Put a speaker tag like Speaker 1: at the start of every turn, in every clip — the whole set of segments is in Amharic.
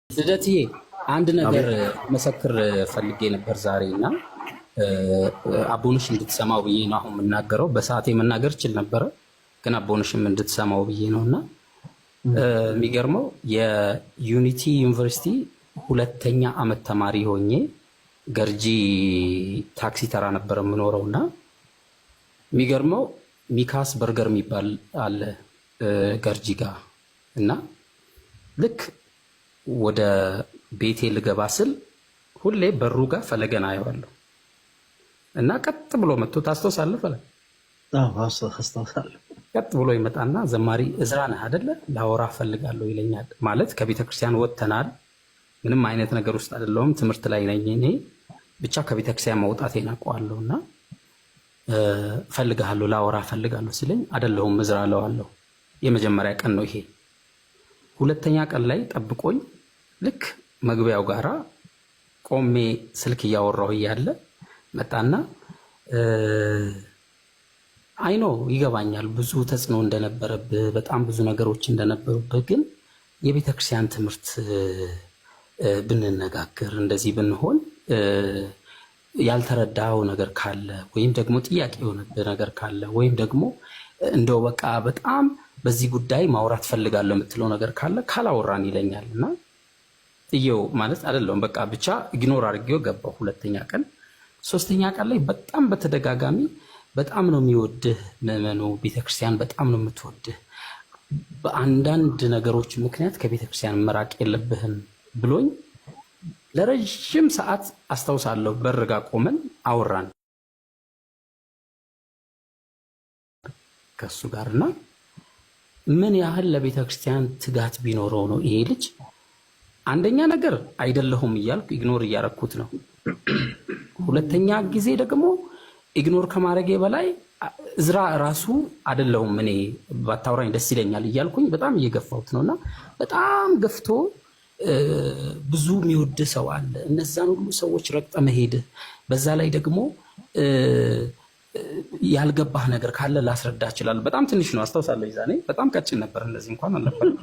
Speaker 1: ልደትዬ፣ አንድ ነገር መሰክር ፈልጌ ነበር ዛሬ እና አቦንሽ እንድትሰማው ብዬ ነው አሁን የምናገረው። በሰዓቴ መናገር እችል ነበረ፣ ግን አቦንሽም እንድትሰማው ብዬ ነው። እና የሚገርመው የዩኒቲ ዩኒቨርሲቲ ሁለተኛ ዓመት ተማሪ ሆኜ ገርጂ ታክሲ ተራ ነበር የምኖረው። እና የሚገርመው ሚካስ በርገር የሚባል አለ ገርጂ ጋር። እና ልክ ወደ ቤቴ ልገባ ስል ሁሌ በሩ ጋር ፈለገን አየዋለሁ። እና ቀጥ ብሎ መጥቶ፣ ታስታውሳለህ ፈለገ?
Speaker 2: አስታውሳለሁ።
Speaker 1: ቀጥ ብሎ ይመጣና "ዘማሪ እዝራ ነህ አይደለ? ላወራህ እፈልጋለሁ" ይለኛል። ማለት ከቤተ ክርስቲያን ወጥተናል። ምንም አይነት ነገር ውስጥ አይደለሁም። ትምህርት ላይ ነኝ እኔ። ብቻ ከቤተ ክርስቲያን መውጣቴን አውቀዋለሁ። እና "እፈልግሃለሁ፣ ላወራህ እፈልጋለሁ" ሲለኝ "አይደለሁም እዝራ" እለዋለሁ። የመጀመሪያ ቀን ነው ይሄ። ሁለተኛ ቀን ላይ ጠብቆኝ ልክ መግቢያው ጋራ ቆሜ ስልክ እያወራሁ እያለ መጣና "I know፣ ይገባኛል፣ ብዙ ተጽዕኖ እንደነበረብህ፣ በጣም ብዙ ነገሮች እንደነበሩብህ፣ ግን የቤተ ክርስቲያን ትምህርት ብንነጋገር፣ እንደዚህ ብንሆን፣ ያልተረዳኸው ነገር ካለ ወይም ደግሞ ጥያቄ የሆነብህ ነገር ካለ ወይም ደግሞ እንደው በቃ በጣም በዚህ ጉዳይ ማውራት ፈልጋለሁ የምትለው ነገር ካለ ካላወራን" ይለኛል። እና ጥየው ማለት አይደለም፣ በቃ ብቻ ignore አድርጌው ገባሁ። ሁለተኛ ቀን፣ ሶስተኛ ቀን ላይ በጣም በተደጋጋሚ "በጣም ነው የሚወድህ ምዕመኑ፣ ቤተክርስቲያን በጣም ነው የምትወድህ፣ በአንዳንድ ነገሮች ምክንያት ከቤተክርስቲያን መራቅ የለብህም" ብሎኝ ለረዥም ሰዓት አስታውሳለሁ። በር ጋ ቆመን አወራን ከሱ ጋር። እና ምን ያህል ለቤተ ክርስቲያን ትጋት ቢኖረው ነው ይሄ ልጅ? አንደኛ ነገር አይደለሁም እያልኩ ignore እያረኩት ነው። ሁለተኛ ጊዜ ደግሞ ignore ከማድረጌ በላይ "እዝራ ራሱ አይደለሁም፣ እኔ ባታወራኝ ደስ ይለኛል" እያልኩኝ በጣም እየገፋሁት ነው። እና በጣም ገፍቶ "ብዙ የሚወድ ሰው አለ። እነዛን ሁሉ ሰዎች ረግጠህ መሄድህ፣ በዛ ላይ ደግሞ ያልገባህ ነገር ካለ ላስረዳ እችላለሁ።" በጣም ትንሽ ነው፣ አስታውሳለሁ። ይዛኔ በጣም ቀጭን ነበር፣ እንደዚህ እንኳን አልነበረም።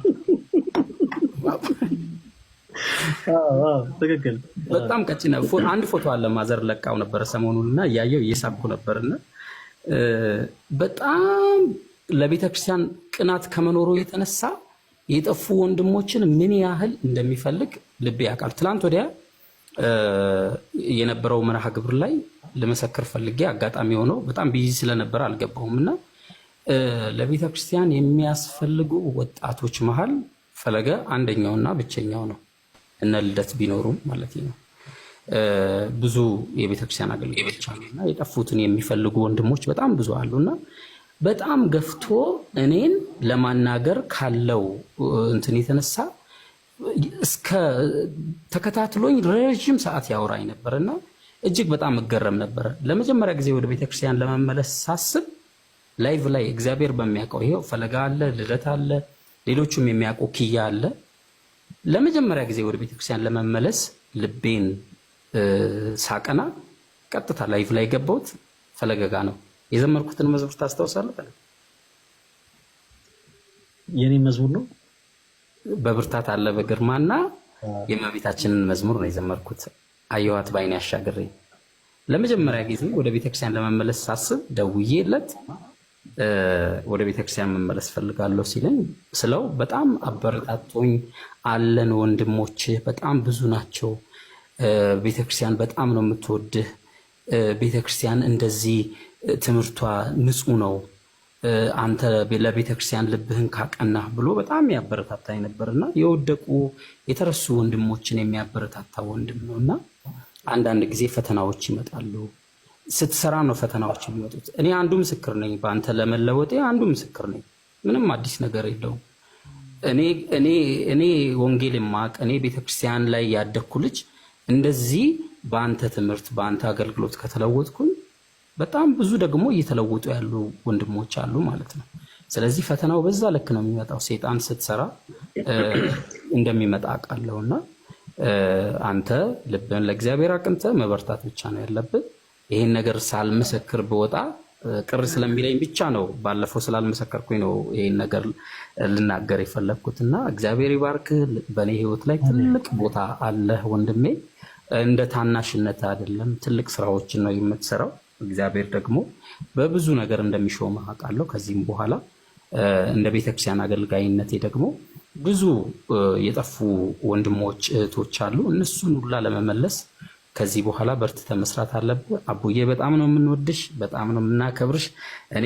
Speaker 2: ትክክል።
Speaker 1: በጣም ቀጭን። አንድ ፎቶ አለ፣ ማዘር ለቃው ነበረ ሰሞኑን እና እያየው እየሳኩ ነበርና በጣም ለቤተ ክርስቲያን ቅናት ከመኖሩ የተነሳ የጠፉ ወንድሞችን ምን ያህል እንደሚፈልግ ልቤ ያውቃል። ትላንት ወዲያ የነበረው መርሃ ግብር ላይ ልመሰክር ፈልጌ አጋጣሚ ሆነው በጣም busy ስለነበረ አልገባሁም። እና ለቤተ ክርስቲያን የሚያስፈልጉ ወጣቶች መሀል ፈለገ አንደኛውና ብቸኛው ነው። እነ ልደት ቢኖሩም ማለት ነው። ብዙ የቤተክርስቲያን አገልጋዮች አሉና የጠፉትን የሚፈልጉ ወንድሞች በጣም ብዙ አሉና በጣም ገፍቶ እኔን ለማናገር ካለው እንትን የተነሳ እስከ ተከታትሎኝ ረዥም ሰዓት ያወራኝ ነበር እና እጅግ በጣም እገረም ነበረ። ለመጀመሪያ ጊዜ ወደ ቤተክርስቲያን ለመመለስ ሳስብ live ላይ፣ እግዚአብሔር በሚያውቀው፣ ይሄው ፈለጋ አለ፣ ልደት አለ፣ ሌሎቹም የሚያውቁ ኪያ አለ። ለመጀመሪያ ጊዜ ወደ ቤተክርስቲያን ለመመለስ ልቤን ሳቀና ቀጥታ live ላይ የገባሁት ፈለገ ጋ ነው። የዘመርኩትን መዝሙር ታስታውሳለህ?
Speaker 2: የኔ መዝሙር ነው።
Speaker 1: በብርታት አለ በግርማና የእመቤታችንን መዝሙር ነው የዘመርኩት። አየኋት ባይኔ አሻግሬ። ለመጀመሪያ ጊዜ ወደ ቤተክርስቲያን ለመመለስ ሳስብ ደውዬለት ወደ ቤተክርስቲያን መመለስ ፈልጋለሁ ሲለኝ ስለው በጣም አበረታቶኝ "አለን፣ ወንድሞችህ በጣም ብዙ ናቸው። ቤተክርስቲያን በጣም ነው የምትወድህ። ቤተክርስቲያን እንደዚህ ትምህርቷ ንጹህ ነው። አንተ ለቤተክርስቲያን ልብህን ካቀናህ" ብሎ በጣም ያበረታታኝ ነበርና የወደቁ የተረሱ ወንድሞችን የሚያበረታታ ወንድም ነው። እና አንዳንድ ጊዜ ፈተናዎች ይመጣሉ። ስትሰራ ነው ፈተናዎች የሚመጡት። እኔ አንዱ ምስክር ነኝ። በአንተ ለመለወጤ አንዱ ምስክር ነኝ። ምንም አዲስ ነገር የለውም። እኔ ወንጌል የማቅ፣ እኔ ቤተክርስቲያን ላይ ያደግኩ ልጅ እንደዚህ በአንተ ትምህርት፣ በአንተ አገልግሎት ከተለወጥኩኝ በጣም ብዙ ደግሞ እየተለወጡ ያሉ ወንድሞች አሉ ማለት ነው። ስለዚህ ፈተናው በዛ ልክ ነው የሚመጣው። ሴጣን ስትሰራ እንደሚመጣ አውቃለሁ። እና አንተ ልብህን ለእግዚአብሔር አቅንተህ መበርታት ብቻ ነው ያለብህ። ይሄን ነገር ሳልመሰክር ብወጣ ቅር ስለሚለኝ ብቻ ነው፣ ባለፈው ስላልመሰከርኩኝ ነው ይህን ነገር ልናገር የፈለግኩት። እና እግዚአብሔር ይባርክህ። በእኔ ህይወት ላይ ትልቅ ቦታ አለህ ወንድሜ። እንደ ታናሽነት አይደለም፣ ትልቅ ስራዎችን ነው የምትሰራው። እግዚአብሔር ደግሞ በብዙ ነገር እንደሚሾምህ አውቃለሁ። ከዚህም በኋላ እንደ ቤተክርስቲያን አገልጋይነቴ ደግሞ ብዙ የጠፉ ወንድሞች እህቶች አሉ። እነሱን ሁላ ለመመለስ ከዚህ በኋላ በርትተህ መስራት አለብህ። አቡዬ በጣም ነው የምንወድሽ፣ በጣም ነው የምናከብርሽ። እኔ